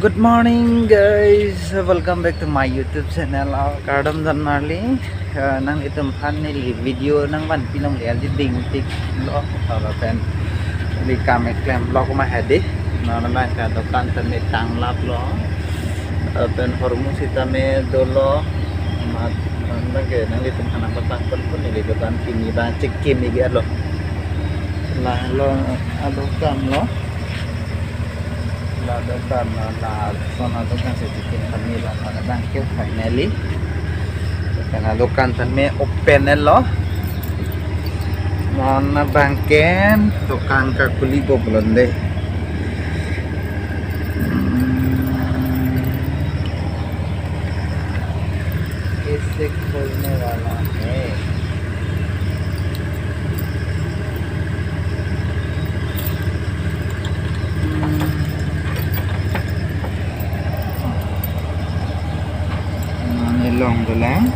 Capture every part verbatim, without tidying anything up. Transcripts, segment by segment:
Good morning, guys. Welcome back to my YouTube channel. Kardom don marli. Eh, nanglitum aphan neli video nangvanpi longle, alji dingtik lo. Lapen neli kam keklem lo, komat hedi. Non abangke dokan tame tanglap lo. Lapen hormu sitame dolo. Mat, non abangke nanglitum aphan nangpatangpon pon, neli dokan kimi abang chekimi ke lo. La lo, adokan lo. La dokan lo, lason adokan si chicken kami lo, non abangke finally. Dokan, dokan tame open lo. Non abangke dokan kakuli bo pulote. Hmm. कैसे खोलने वाला है? Mane long dolang.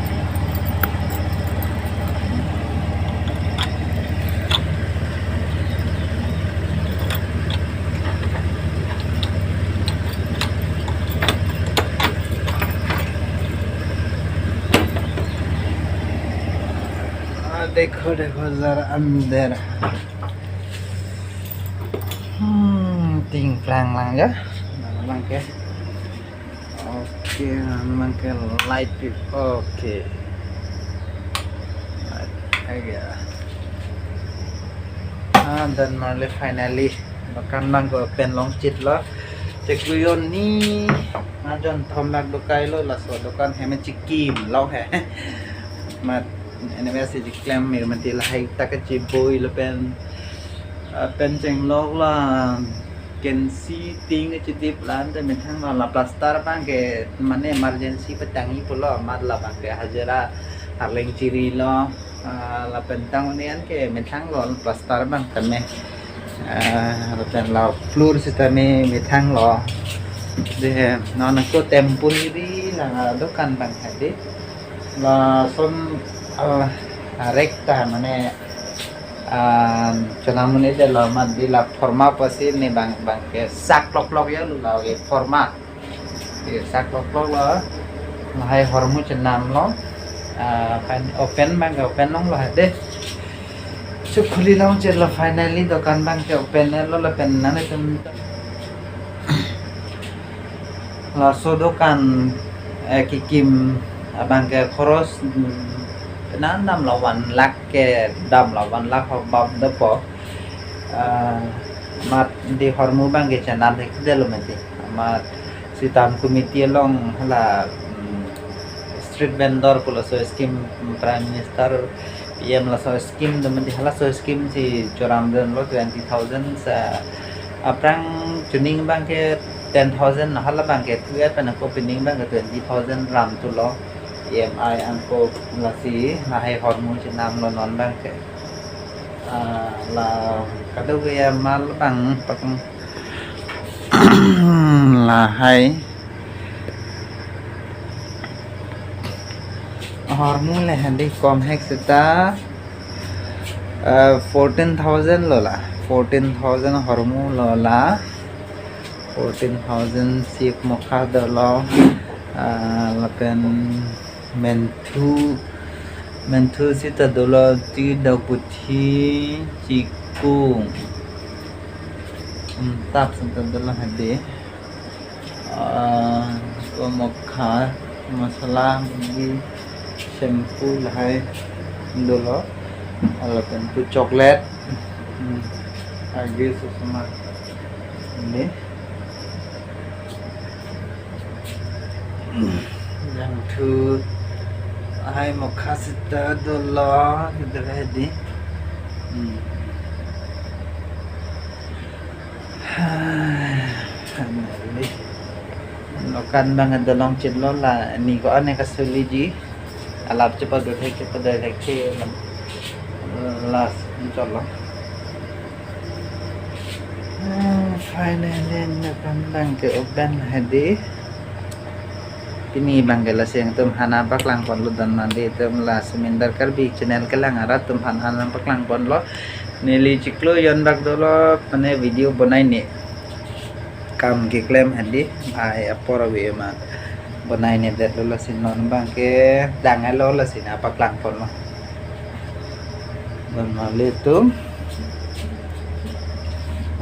Ah, dekho, dekho, zara andar. Hmm, ting plang lang ya. Mana lang ke? Oke, mana lang ke light pi-, oke. Light, aja. Ah, don marli finally. Dokan abangke open longchit lo. Chiklo jonni, ajon thom lak dokai lo, laso dokan hem chikim lo he. Mat, anyway, si chiklem mir mati lahai ta kachiboi lapen, ah, pen chenglok la, kensi ting kachidip lante methang lo, la plaster abangke mane emergency petangji pulo, mat labangke hajira arleng chiri lo. Ah, lapen tang unian ke methang lo plaster abang tame. Ah, lapen la floor sitame methang lo. De, non ako temporary la dokan abang hedi. Lason, ah, rek ta mane, ah, chonam un-e det lo, mat di la forma pusi ne abang, abangke sak lok lok ya lo la ke forma. Ye, sak lok lok lo. Lahai hormu chenam lo. Ah, fin-, open abangke open longlo hedi. Chok khuli longchit lo finally, dokan abangke open lo lapen nanglitum. Laso dokan, eh, kikim abangke khoros, mm, nang dam lo one lakh ke dam lo, one lakh hok bap dopo. Ah, mat di hormu abangke chenam hek det lo mati. Mat sitame committee along hala, mm, street vendor pu laso scheme, mm, Prime Minister P M laso scheme do mati, halaso scheme si choram dunlo twenty thousand sa aphrang chuning abangke ten thousand, hala abangke tu ya pen ako pining abangke twenty thousand ram thulo E M I angko lasi lahai hormu chenam lo non abangke. Ah, la kadokave amal abang pakung lahai. Hormu le hedi kom hek seta, eh, fourteen thousand lo la. Fourteen thousand hormu lo la. Fourteen thousand sip mokha dolo. Ah, lapen menthu, menthu seta dolo, ti dau puthi, chikung. Umtap seta dolo hedi. Ah, ko mokha, masala, Maggi, shampoo lahai dolo. Lapen pu chocolate. Hmm. Agi susuma. Ini. Jangthu lahai mokha seta dolo, kita hedi. Hmm. Hai, finally. Dokan abang do longchit lo la, ni ko ane kasuliji. Alap chepadun thek, chepadun thek che, last cholo. Ah, finally, dokan abangke open hedi. Pini abangke lasi nangtum aphan nangpaklang ponlo don mandi atum, la Sumindar Karbi channel kelang arat atum aphan nangpaklang ponlo. Neli chiklo jon bak dolo, mane video bonai ne. Kam keklem hadi, ai apor ave ma. Bonai ne det lo lasi non abang ke dang lo lasi na paklang pon ma. Don Marli atum.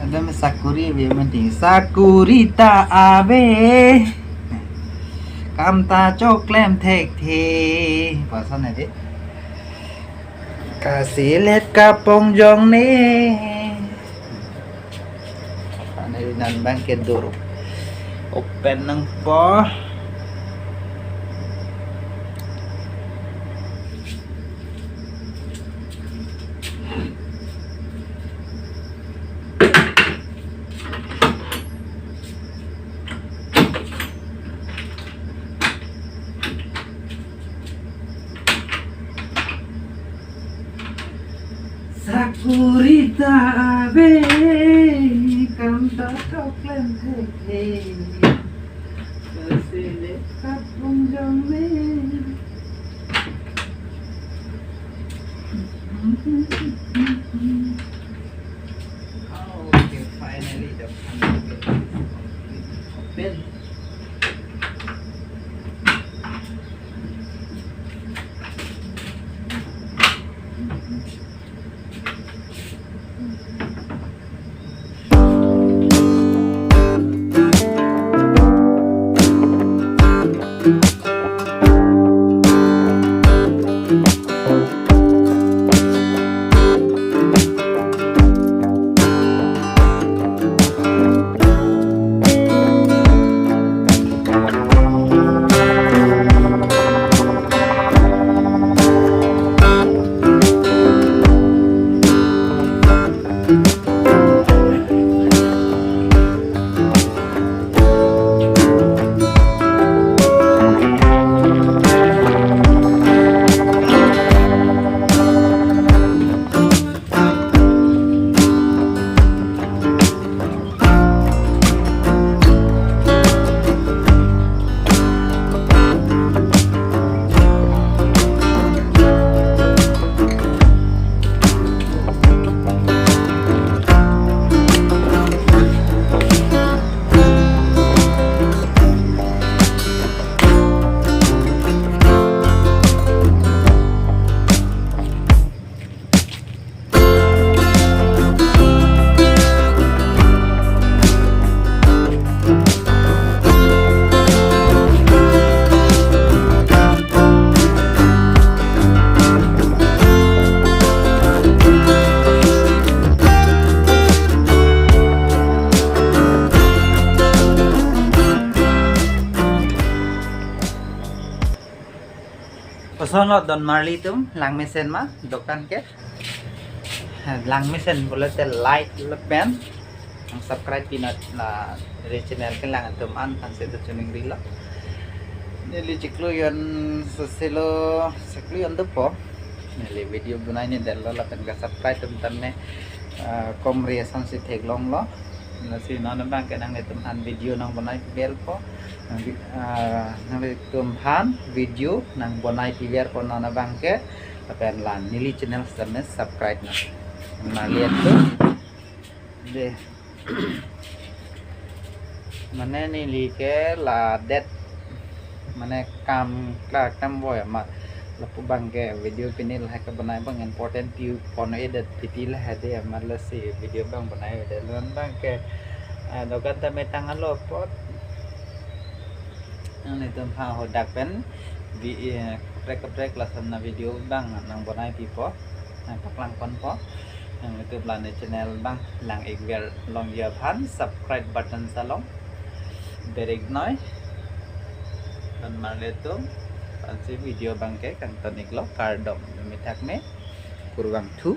Adam sakuri ave ma di. Sakuri ta ave. Kam ta choklem thekthe. Pasan adi. Kasilet kapong jong ne. Ane nan abang ke dur open nangpo. Sakuri ta ave, kam ta choklem thekthe. Kasilet kapong jong ne. Okay, finally the pan is completely open. Kosonlo Don Marli atum, lang mesen ma dokan ke? Lang mesen pulote like lapen nang subscribe pinat la re channel kelang atum an tangse ta chuning rilo. Neli chiklo yon seselo chiklo yon dopo. Neli video bonai ne det lo lapen ka subscribe atum tame, ah, kom re ason si theklonglo. Lasi non abang ke nanglitum aphan video nang bonai piverpo. Nang, ah, nanglitum aphan video nang bonai piverpo non abang ke. Lapen la neli channel same subscribe nang. Nang lihat tu. Deh. Mane neli ke la det. Mane kam kla kam boy amat. Lapu abang ke video pini lahai ke bonai abang important view pon edet piti lahai de amat lasi video abang bonai edet lon abang ke, ah, dokan tame tanglo apot. Nanglitum ha hodak pen vi-, eh, kaprek kaprek lason na video abang nang bonai pipo, nang paklang ponpo. Nanglitum la ne channel abang lang-ikver longji aphan subscribe button salong berik noi. Don Marli atum, ansi video abang ke kangton-iklo, kardom, methak me, kurvangthu.